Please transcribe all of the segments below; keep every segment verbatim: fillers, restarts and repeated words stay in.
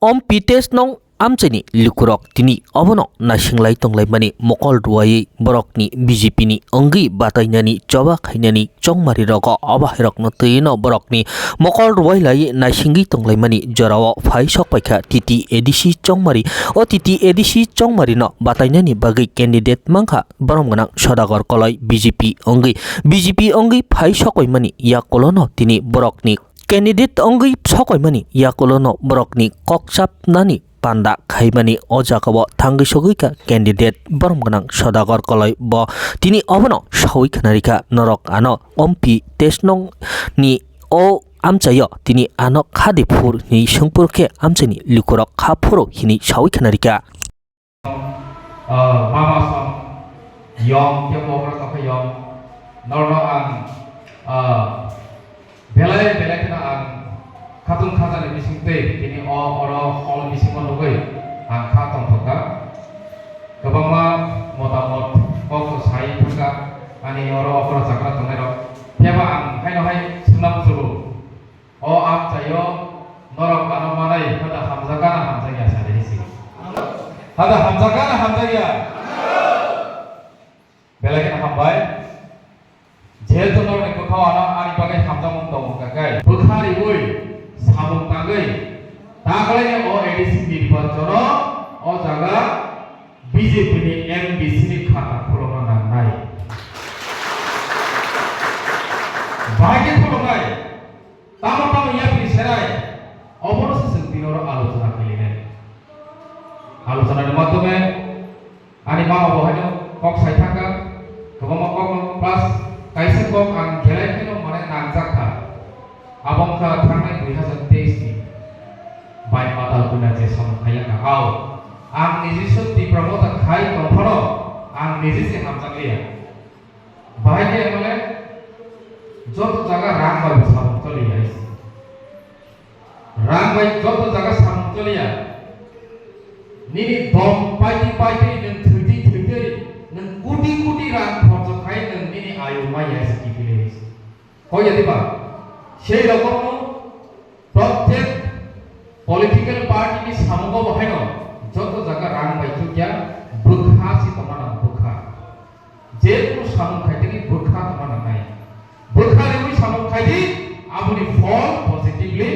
Om P Tesnong amchaini lukurok tini obono naisinglai tonglaimani mokol rwaiwi borokni B J P ni wngwi batainani choba khainani chongmari rogo obahairokno twino borokni mokol rwai lai naisingwi tonglaimani jorao phai sokpaikha T T A D C chongmari. O T T A D C chongmari no batainani bagwi candidate mankha borom gwnang Sodagar Koloi B J P wngwi. B J P wngwi phai sokpaimani yakulono tini borokni candidate wngwi sokpaimani yakulono borokni kok chapnani panda khaimani o jagao thangwi sogwi kha candidate borom gwnang Sodagar Koloi bo tini obono sawi khwnarikha norok ano Om P Tesnong ni o amchaio tini ano khadi phur hinwi swngphuru khe amchaini lukurok kha phuru hinwi sawi khwnarikha. Ah, mama song yong, kebo okra tokha yong. Norno ang, ah, belai belai kheno ang khatung khajani bising twi tini o oro hall bisingo nugwi ang kha tongthokha. Kwbangma motamot kok sai thangkha ani oro okra chakra tongnairok. Phiyaba ang haino hai swngna muchungo. O amchaio norok ano manai hada hamjakha na hamjakya sa de si. Hada hamjakha na hamjakya? Belai kheno hambai. Jehetu norokni bwkhao ano ani bagwi hamjakmung tongo hwnkha khe, bwkha riui samung tangwi taklaini o A D C nirbachono o jaga B J P ni M D C ni khata khulokna nangnai. Bahai khe khuloknai. Tamo tamo yapri serai, obono se chwng tini oro alochona khainai. Alochonani madhyome ani mama bo haino kok sai thangkha, kwbangma kokno plus kaisa kok ang belai kheno mane nangjak kha. Abo wngkha thangnai dui hazar teis ni bai mata hwnna je samung khailakha. Ao, ang niji se Tipra Motha khai tongphano ang niji se hamjakliya. Bahai khe mane joto jaga rang bai samung choliya. Rang bai joto jaga samung choliya. Nini dom paitwi paitwi nwng thwitwi thwitwi nwng koti koti rang khorcho khai nwng nini ayu maya se kiphilwi. Hoi ya diba? Sei rokomno Prottek political party ni samungo bo haino joto jaga rang bai chukya bwkha si tongma nango, bwkha. Je kunu samung khai tini bwkha tongma nangnai. Bwkha riui samung khai di, aboni phol positively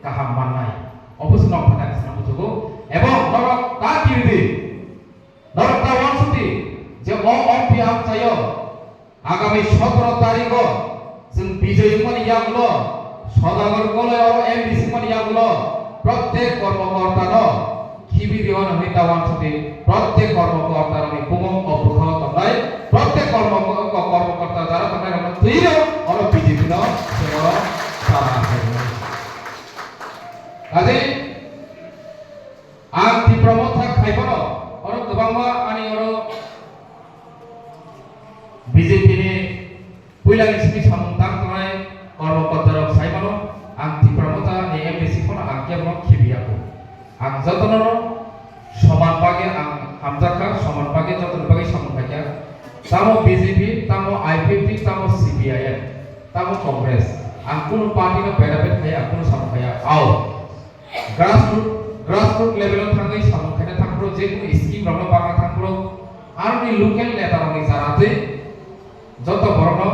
kaham mannai. Obo se nok phai tang sina muchugo. Ebong norok ta kiri di. Norok ta uansuk di je o Om P amchaio agami sotoro tarikgo chwng bijoi wngmani yagulo, Sodagar Koloi oro M D C wngmani yagulo, prottek kormokortano khibi riono hwnwi ta uansuk di, prottek kormokortarokni bumung o bwkhao tongnai, prottek kormo-, kormokorta jara tongnairokno twiwi oro B J P no chwng oro chana asai rwnai. Kaje Ang Tipra Motha khai phano, oro kwbangma ani oro B J P ni puilani simi samung tang tongnai kormokortarok sai mano, ang Tipra Motha ni M D C phano ang kebono khibiya kho. Ang jotono soman bagwi ang hamjak kha, soman bagwi jotoni bagwi samung khai kha. Tamo B J P, tamo I P F T, tamo C P I M, tamo Congress. Ang kunu party no beda bed khaiya, ang kunu samung khaiya. Ao. Grassroot, grassroot level o thangwi samung khaina thangphuru, jekunu scheme rokno barna thangphuru, aroni local neta rokni jara twi joto borokno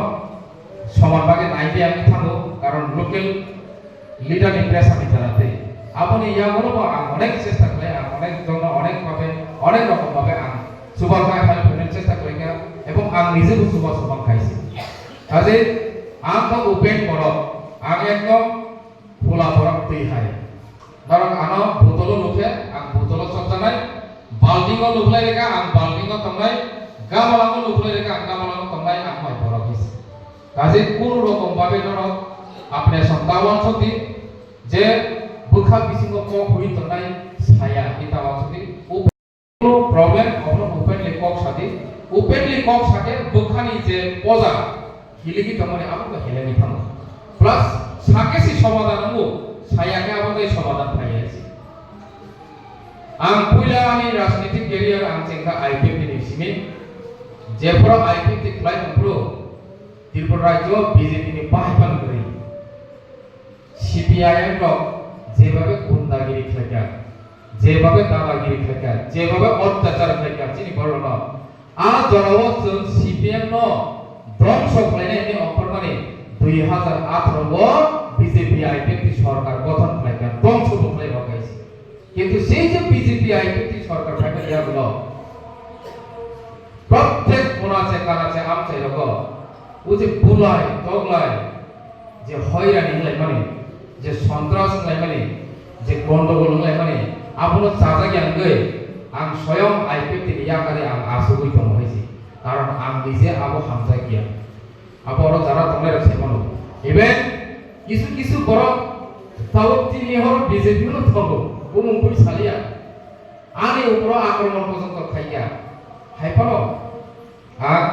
soman bagwi nai di ang thango, karon local leader ni pressure ni jara twi. Aboni yagulo bo ang onek chesta khlai, ang onek jongno onek bhabe, onek rokom bhabe ang chuba khai help khaina chesta khlai kha, ebong ang nije bo chuba chuba khai se. Kaje ang bo open borok, ang ekdom Khula borok twi hai. Norok ano botolo nukhe, ang botolo chopjaknai. Baltingo nuklai reka, ang baltingo tongnai. Gamalango nuklai reka, ang gamalango tongnai, ang mai borok his. Kaje kunu rokom babe norok apne som ta uansuk di je bwkha bisingo kok hui tongnai saya, hita uansuk di. Problem, obono openly kok sadi. Openly kok sake bwkhani je poja, hiligi tongmani abo khe hilani thango. Plus, sake si somadan nango, saya khe abo khe somadan phaiya si. Ang puila ani rajnitik career ang chengkha I P F T ni simi. Jephuru I P F T khlai tongphuru, Tripura rajyo B J P ni bahai phan kwrwi. C P I M rok jebabe gundagiri khlaikha, Jebabe dadagiri khlaikha, jebabe otyachar khlaikha chini borokno. A jorao chwng C P M no dongso khlainai hwnwi ongkhormani dui hazar atharo o B J P I P F T sorkar gothon khlaikha, dongso bo khlai rok kaisa. Kintu sei je B J P I P F T sorkar phaikha yagulo protek konache kanache amchai rogo o je bulai toglai je hoirani wnglaimani, je sontras wnglaimani, je gondogol wnglaimani, abono chajak ya wngwi ang soyong I P F T ni yakari ang asugwi tongo hai se. Karon ang nije abo hamjak ya. Abo oro jara tongnai rok sai mano. Even kisu kisu borok tabuk tini horo B J P no tongo, bumung bui saliya. Ani uporo akromon porjonto khaikha. Hai phano ang,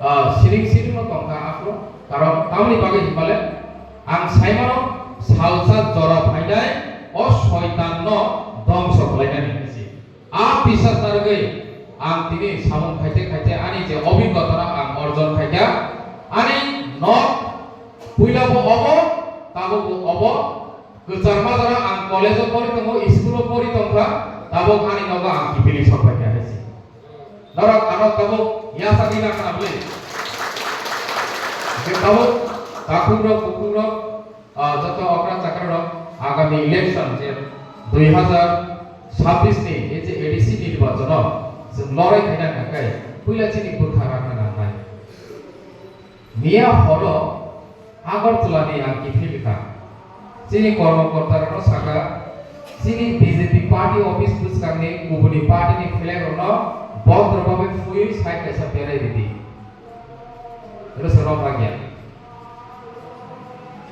ah, siring siring no tongkha aphuru. Karon tamoni bagwi hinmale ang saimano salsa jora phainai o soitan no dongso khlainani hinwi se. A bisas narwgwi ang tini samung khaite khaite ani je obhiggota no ang orjon khaikha. Ani nok puila bo obo, tabuk bo obo. Kwchar majra ang college o pori tongo, school o pori tongkha, tabuk ani nogo ang kiphilwi sokphaikha hai se. Norok ano tabuk yasa di na khna bwle. Je tabuk takhuk rok, bukhuk rok, ah, joto okra chakra rok agami election je dui hazar sabbish ni je A D C nirbachon o chwng lorai khaina hwnkhe puila chini bwkha rakna nangnai. Miya horo Agartala ni ang kiphil kha. Chini kormokorta rokno sakha, chini B J P party office bwskangni kubuni party ni flag rokno bondro babe phuiwi side kaisa berai ridi. Rwsa rok hakya.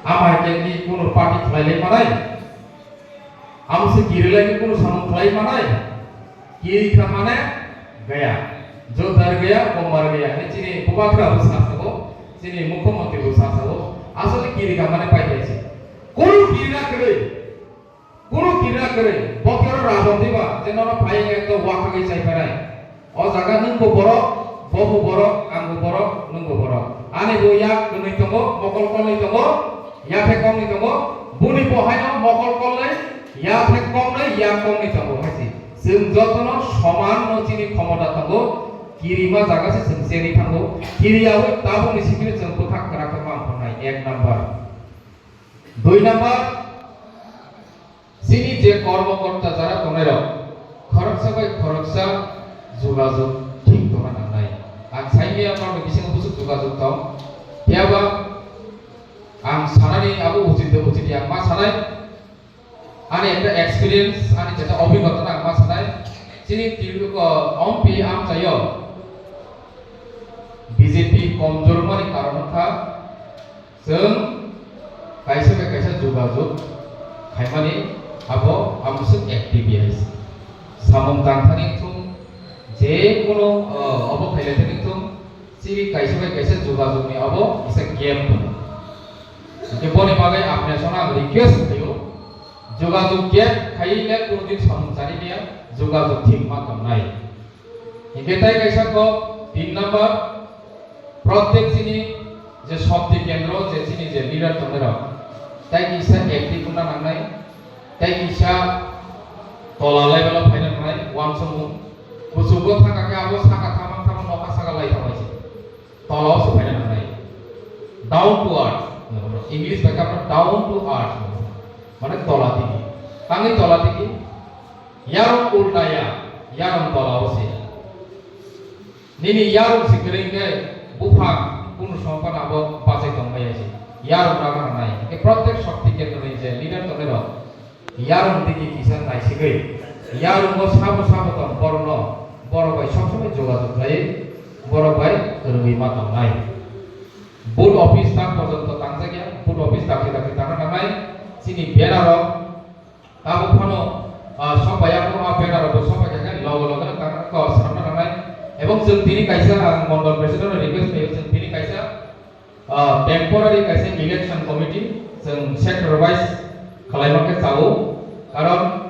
Ama hakya ni kuno party khlai lai manai. Amo se kiri lai ni kuno samung khlai manai. Kiri kha mane gaya. Jo dar gaya, wo mar gaya. Ni chini bubagra bo sa sabo, chini mukhyamantri bo sa sabo. Asole kiri kha mane pai pai se. Kunu kiri na kwrwi. Kunu kiri na kwrwi. Bokhero rabon diba, je nono phai ekto wakhagwi chai phainai. O jaga nwng bo borok, bo bo borok, ang bo borok, nwng bo borok. Ani bo yak kwnwi tongo, mokol kolnwi tongo, yathek koknwi tongo. Boni bo haino mokol kolnwi, yathek koknwi, yak koknwi tongo hai se. Chwng jotono soman no chini khomota tongo, kirima jaga se chwng chengwi thango. Kiriyaui tabukni sikiri chwng bwkhak kwrak khe manphornai, ek number. Dui number, chini je kormokorta jara tongnairok, khoroksa bai khoroksa jogajog thik tongna nangnai. Ang saimanya norokni bisingo bwswk jogajog tong, phiyaba ang sanani abo uchit de uchit ya ma sanai. Ani ekta experience, ani jeta obhigota ang ma sanai. Chini twi-, o, ompi amchaio B J P komjor mani karon wngkha. Chwng kaisa bai kaisa jogajog khaimani abo amswk active hai se. Samung tangthani wngthung, je kuno, o, obo khailai thani wngthung, chini kaisa bai kaisa jogajogni abo kisa gap tongo. Hwnkhe boni bagwi apni aswkno ang request khlaio, jogajog gap khaiwi le kunudin samung chari maya, jogajog thik ma tongnai. Hingke tai kaisa kok, tin number, protek chini je shakti kendro, je chini je leader tongnairok, tai kisa active wngna nangnai, tai kisa tola level o phaina nangnai, uansukmung. Kuchugo thangkha khe abo saka thamang thamang nokha saka lai tonglaisi. Tola o se phaina nangnai. Down to earth. English bai khe down to earth. Mane tola digi. Tangwi tola digi. Yarung ulta ya, yarung tola o se. Nini yarung se kwrwi khe buphang kunu songpan abo bachai tong maya se. Yarung ragna nangnai. Ke protek shakti kendro ni je leader tongnairok. Yarung digi kisa naisigwi, yarungo sabo sabo tong borokno, borok bai sob somoi jogajog khlaiwi, borok bai kwrwngwi ma tongnai. Booth office tak porjonto tangjakya, booth office dakti dakti tangna nangnai, chini banner rok tabuk phano, ah, sok bai ya, ah, banner rok bo sok bai khe logo logo no tangna, ah, swnamna nangnai. Ebong chwng tini kaisa, ah, mondol president no request khlaio, chwng tini kaisa, Ah, temporary kaisa election committee chwng sector wise khlai mankhe chao, karon